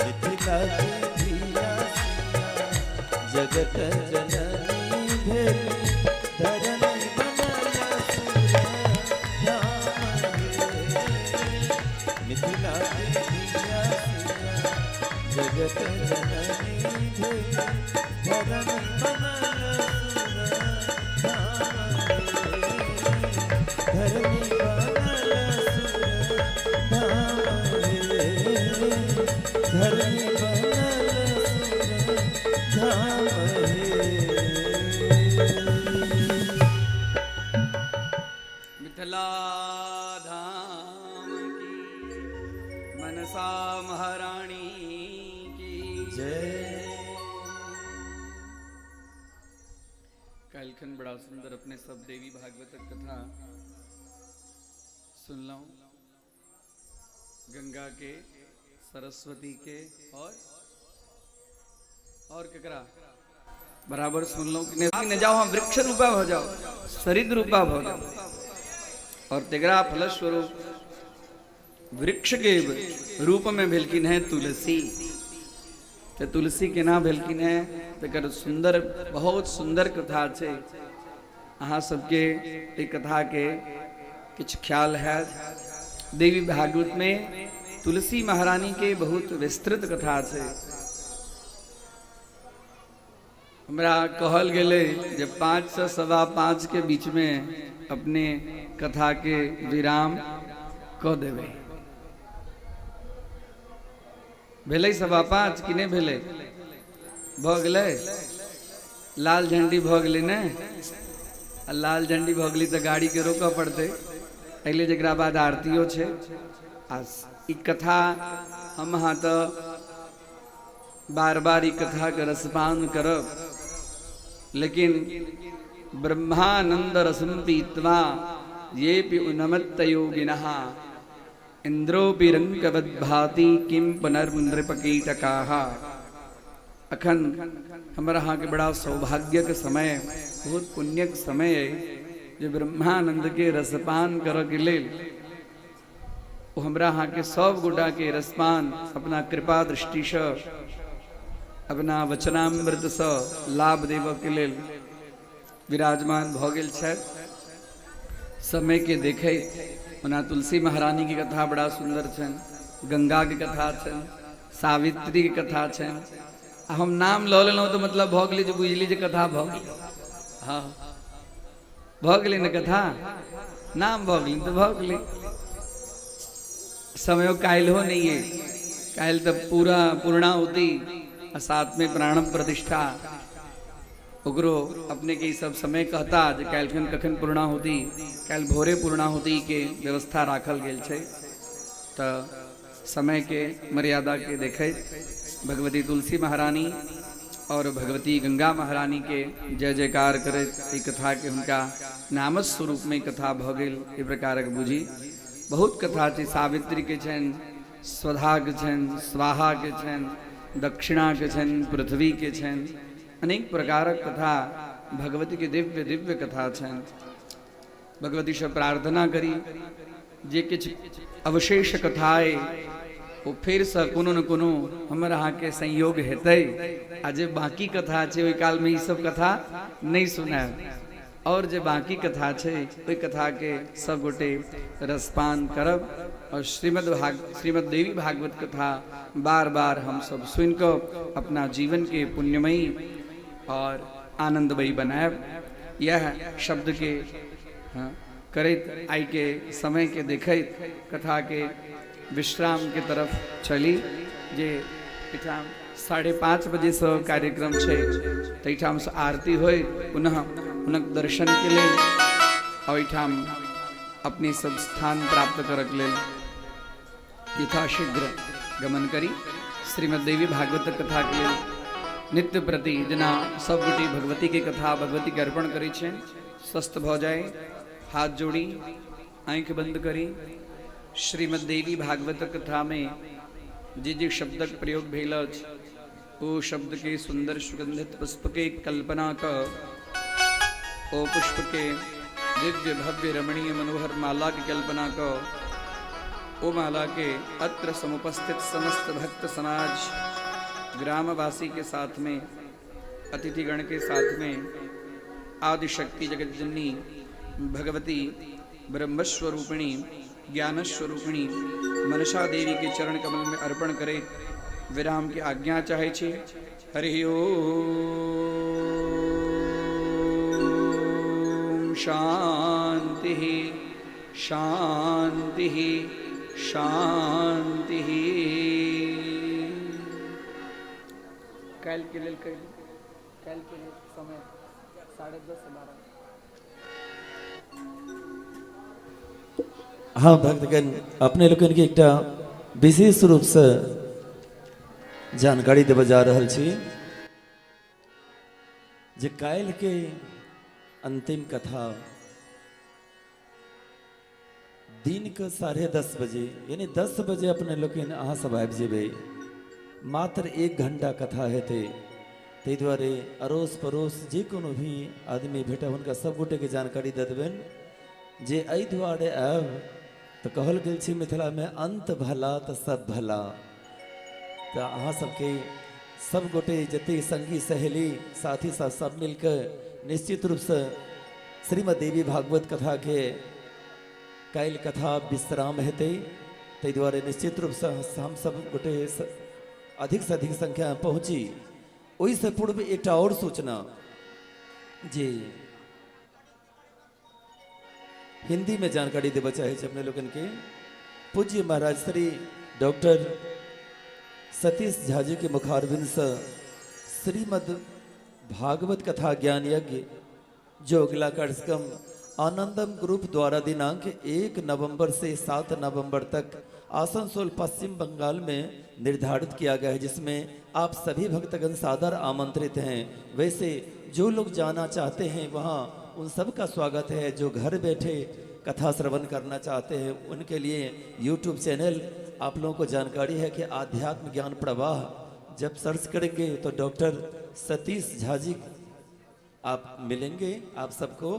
मिथिला के धिया सिया जगत जननी भेली, धरनी बनल सुर धाम हे। मिथिला के धिया सिया जगत जननी भेली, धरनी बनल सुर धाम हे। धरनी बनल सुर धाम हे। धरनी बनल सुर धाम हे। मिथिला धाम की, मनसा महारानी की जय। काल्हिखन बड़ा सुंदर अपने सब देवी भागवतक कथा सुनलहुँ। गंगा के, सरस्वती के और केकरा बराबर सुनलहुँ कि नहीं? जाओ, हम वृक्ष रूपा हो जाओ, सरित रूपा हो जाओ और तेकरा फलस्वरूप वृक्ष के रूप में भेलखिन है तुलसी। तो तुलसी केना भेलखिन है तकर सुंदर, बहुत सुंदर कथा छै। अहाँ सबके एहि कथा के किछु ख्याल है। देवी भागवत में तुलसी महारानी के बहुत विस्तृत कथा छै। हमरा कहल गेलै जे 5 से 5:15 के बीच में अपने कथा के विराम कऽ देबै। भेलै 5:15 कि नहि भेलै? भऽ गेलै? लाल झंडी भऽ गेलै ने? आ लाल झंडी भऽ गेलै तऽ गाड़ीके रोकऽ पड़तै। एहिले जकरा बाद आरतियो छै। आ ई कथा हम अहाँ तऽ बार बार ई कथाके रसपान करब, लेकिन ब्रह्मानंद रसम पीत्वा येपि उन्मत्त योगिनः इंद्रोपि रंकवद्भाति किम पुनर्नृपकीटकाः। अखन हमर अहाँके बड़ा सौभाग्यक समय, बहुत पुण्यक समय अइ जे ब्रह्मानंद के रसपान करऽ के लेल ओ हमरा अहाँके सब गोटा के रसपान अपना कृपा दृष्टिसँ, अपना वचनामृतसँ लाभ देबऽ के लेल विराजमान भऽ गेल छथि। समय के देखैत ओना तुलसी महारानी के कथा बड़ा सुंदर छनि, गंगा के कथा छनि, सावित्री के कथा छनि। आ हम नाम लऽ लेलहुँ तऽ मतलब भऽ गेलै जे बुझली जे कथा भऽ गेलै। हँ, भऽ गेलै ने कथा, नाम भऽ गेलै तऽ भऽ गेलै। समयो काल्हिओ नहि अइ, काल्हि तऽ पूरा पूर्णाहुति आ साथमे प्राण प्रतिष्ठा, ओकरो अपने के ई सब समय कहता जे काल्हिखन कखन पूर्णाहुति। काल्हि भोरे पूर्णाहुति के व्यवस्था राखल गेल छै। तऽ समय के मर्यादा के देखैत भगवती तुलसी महारानी और भगवती गंगा महारानी के जय जयकार करैत ई कथा के हुनका नामस स्वरूप में कथा भऽ गेल, एहि प्रकारक बुझी। बहुत कथा छै, सावित्री के छनि, स्वधा के छनि, स्वाहा के छनि, दक्षिणा के छनि, पृथ्वी के छनि, अनेक प्रकारक कथा भगवती के दिव्य दिव्य कथा छनि। भगवती से प्रार्थना करी जे किछु अवशेष कथा अइ ओ फेरसँ कोनो ने कोनो हमर अहाँके संयोग हेतै। आ जे बाँकी कथा छै ओहि कालमे ई सब कथा नहि सुनायब, और जे बाँकी कथा छै ओहि कथाके सब गोटे रसपान करब और श्रीमद् देवी भागवत कथा बार बार हम सब सुनि कऽ अपना जीवन के पुण्यमयी और आनंदमयी बनायब। यह शब्द के करैत आइ के समय के देखैत कथा के विश्राम के तरफ चली। जे एहिठाम 5:30 बजेसँ कार्यक्रम छै, ताहिठामसँ आरती होय पुनः हुनक दर्शनके लेल ओहिठाम अपने सब स्थान प्राप्त करक लेल यथाशीघ्र गमन करी। श्रीमद् देवी भागवत कथा के लेल नित्य प्रति जेना सब गोटे भगवती के कथा भगवती के अर्पण करै छनि, स्वस्थ भऽ जाय, हाथ जोड़ी आँखि बंद करी। श्रीमद् देवी भागवत कथा में जे जे शब्दक प्रयोग भेल अछि ओ शब्द के सुंदर सुगंधित पुष्प के कल्पना क ओ पुष्प के दिव्य भव्य रमणीय मनोहर माला के कल्पना को ओ माला के अत्र समुपस्थित समस्त भक्त समाज ग्रामवासी के साथ में, अतिथिगण के साथ में, आदिशक्ति जगतजननी भगवती ब्रह्मस्वरूपिणी ज्ञानस्वरूपिणी मनसा देवी के चरण कमल में अर्पण करे विराम की आज्ञा चाहे छी। हरि ओम। शांति शांति शांति। काल्हि के लेल कहि, काल्हि के लेल समय 10:30 से 12। हाँ भक्तगण, अपने लोकनि के एकटा विशेष रूपसँ जानकारी देबऽ जा रहल छी जे काल्हि के अंतिम कथा दिन के 10:30 बजे यानी 10 बजे अपने लोकनि अहाँ सब आबि जेबै। मात्र 1 घंटा कथा हेतै, ताहि दुआरे अड़ोस पड़ोस जे कोनो भी आदमी भेटब हुनका सब गोटेके जानकारी दऽ देबनि जे एहि दुआरे आयब तऽ कहल गेल छै मिथिलामे अंत भला तऽ सब भला। तऽ अहाँ सबके सब गोटे जते संगी सहेली साथी साथ सब मिलके निश्चित रूपसँ श्रीमद् देवी भागवत कथाके काल्हि कथा विश्राम हेतै, ताहि दुआरे निश्चित रूपसँ हम सब गोटे अधिकसँ अधिक संख्यामे पहुँची। ओहिसँ पूर्व एकटा आओर सूचना जे हिंदी में जानकारी देबऽ चाहै छी अपने लोकनि के। पूज्य महाराज श्री डॉक्टर सतीश झा जी के मुखारविंद से श्रीमद् भागवत कथा ज्ञान यज्ञ जो अगला कार्यक्रम आनंदम ग्रुप द्वारा दिनांक 1 नवंबर से 7 नवंबर तक आसनसोल पश्चिम बंगाल में निर्धारित किया गया है, जिसमें आप सभी भक्तगण सादर आमंत्रित हैं। वैसे जो लोग जाना चाहते हैं वहाँ उन सब का स्वागत है। जो घर बैठे कथा श्रवण करना चाहते हैं उनके लिए यूट्यूब चैनल आप लोगों को जानकारी है कि आध्यात्म ज्ञान प्रवाह जब सर्च करेंगे तो डॉक्टर सतीश झा जी आप मिलेंगे। आप सबको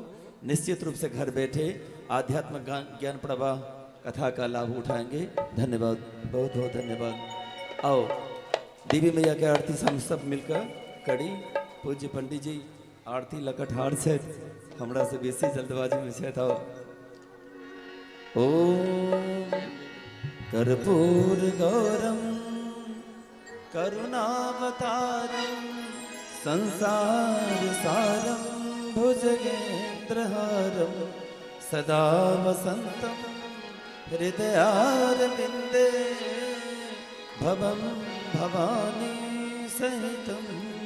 निश्चित रूप से घर बैठे आध्यात्म ज्ञान प्रवाह कथा का लाभ उठाएंगे। धन्यवाद, बहुत बहुत धन्यवाद। आओ देवी मैया के आरती हम सब मिलकर करी। पूज्य पंडित जी आरती लकटहार छथि, हमरा से बेसी जल्दबाजी में छथि। आओ ओम कर्पूर गौरम करुणावतारम संसार सारम भुजगेन्द्रहारम सदा वसंतम हृदयारविंदे भवं भवानी सहितं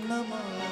नमामि।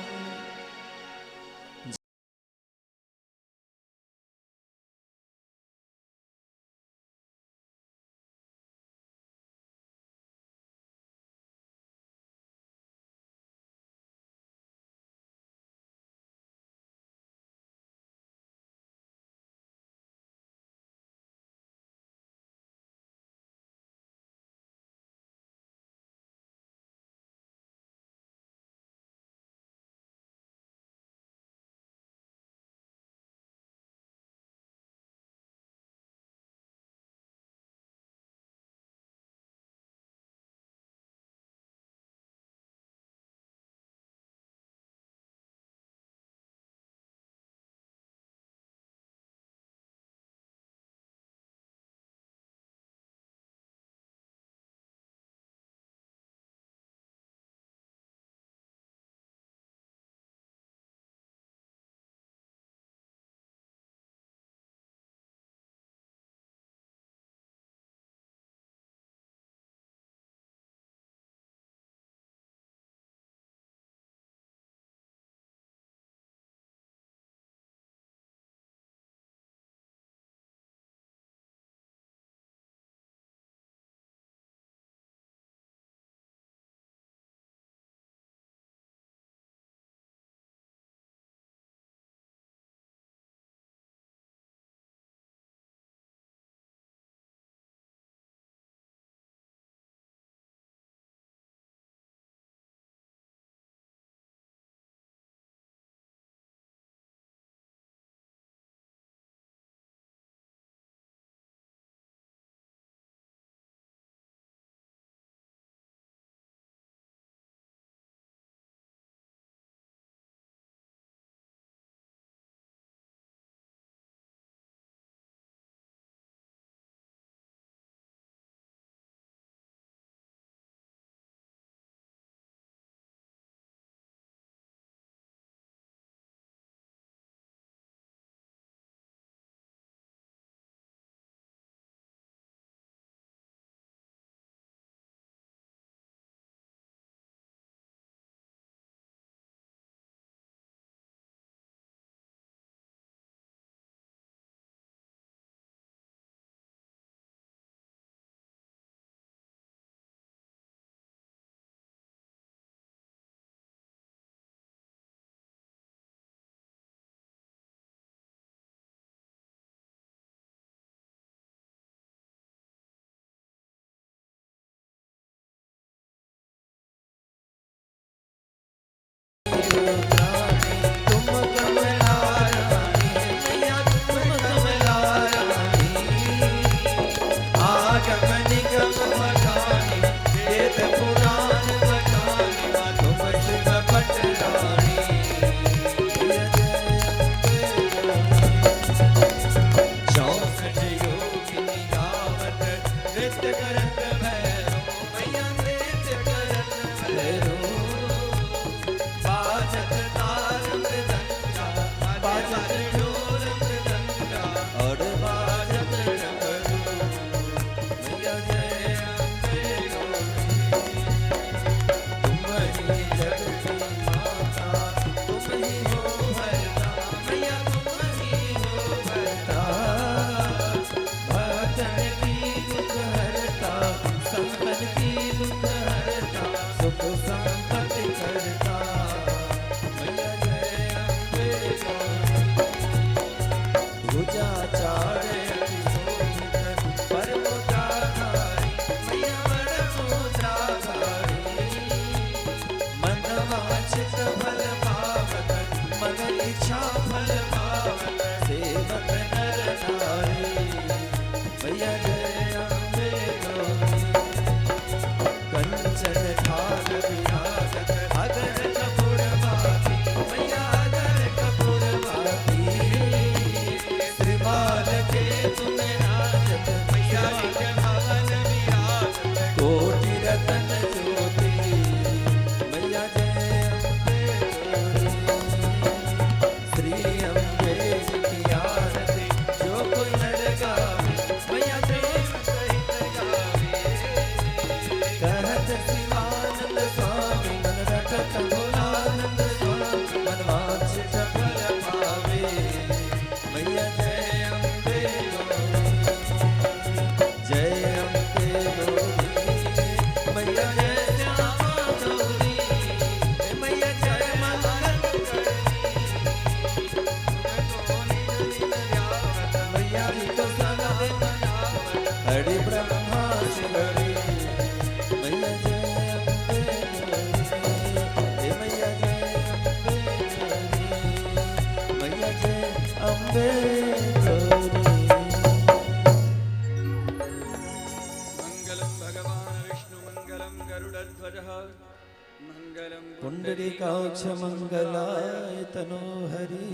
पुंडरीकाक्ष मंगलाय तनोहरि।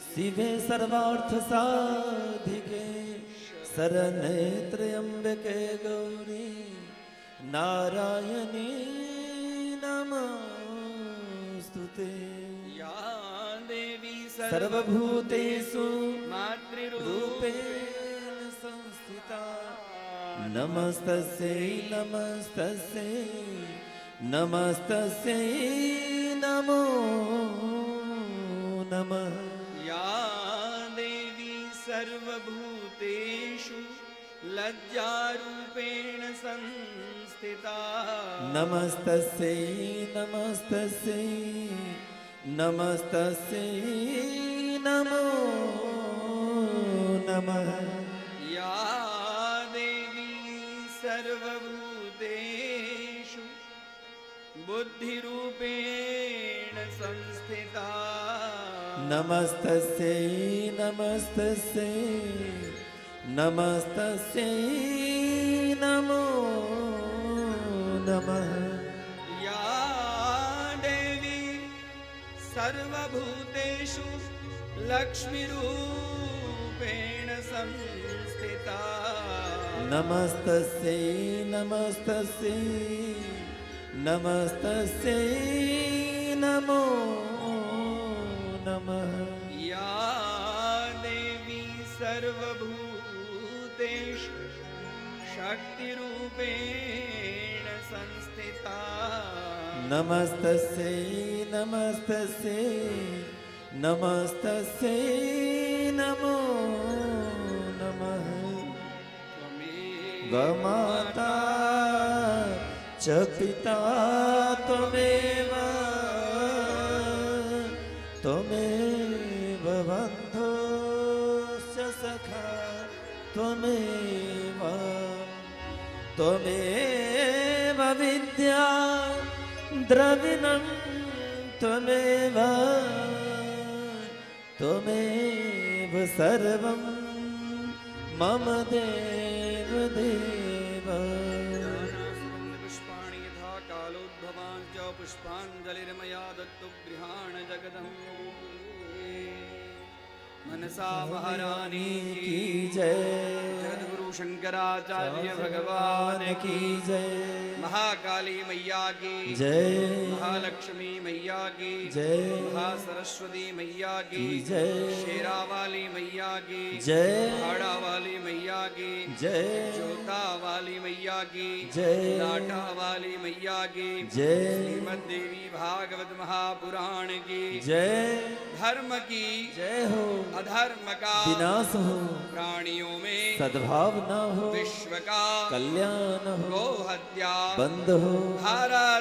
शिवे सर्वार्थ साधिके शरणे त्र्यंबके गौरी नारायणी नमोस्तुते। या देवी सर्वभूतेषु मातृरूपे रूपेण संस्थिता नमस्तस्यै नमस्तस्यै नमस्तस्यै नमो नमः। या देवी सर्वभूतेषु लज्जारूपेण संस्थिता नमस्तस्यै नमस्तस्यै नमस्तस्यै नमो नमः। या देवी सर्वभूतेषु बुद्धिरूपेण संस्थिता नमस्तस्यै नमस्तस्यै नमस्तस्यै नमो नमः। या देवी सर्वभूतेषु लक्ष्मीरूपेण संस्थिता नमस्तस्यै नमस्तस्यै नमस्तस्यै नमो नमः। या देवी सर्वभूतेषु शक्तिरूपेण संस्थिता नमस्तस्यै नमस्तस्यै नमस्तस्यै नमो नमः। त्वमेव माता च पिता त्वमेव त्वमेव बन्धुश्च सखा त्वमेव त्वमेव विद्या द्रविणं त्वमेव त्वमेव सर्वं मम देव देव। पुष्पाणि यथा कालोद्भवान् च पुष्पाञ्जलिर्मया दत्तु गृहाण जगदम्बे। मनसा महारानी की जय। जगद्गुरु शंकराचार्य भगवान की जय। महाकाली मैया की जय। महालक्ष्मी मैया की जय। महासरस्वती मैया की जय। शेरा वाली मैया की जय। भाड़ा वाली मैया की जय। जोता वाली मैया की जय। लाटा वाली मैया की जय। श्रीमद देवी भागवत महापुराण की जय। धर्म की जय हो। अधर्म का विनाश हो। प्राणियों में सद्भाव न हो। विश्व का कल्याण हो। गो हत्या बंद हो। भारत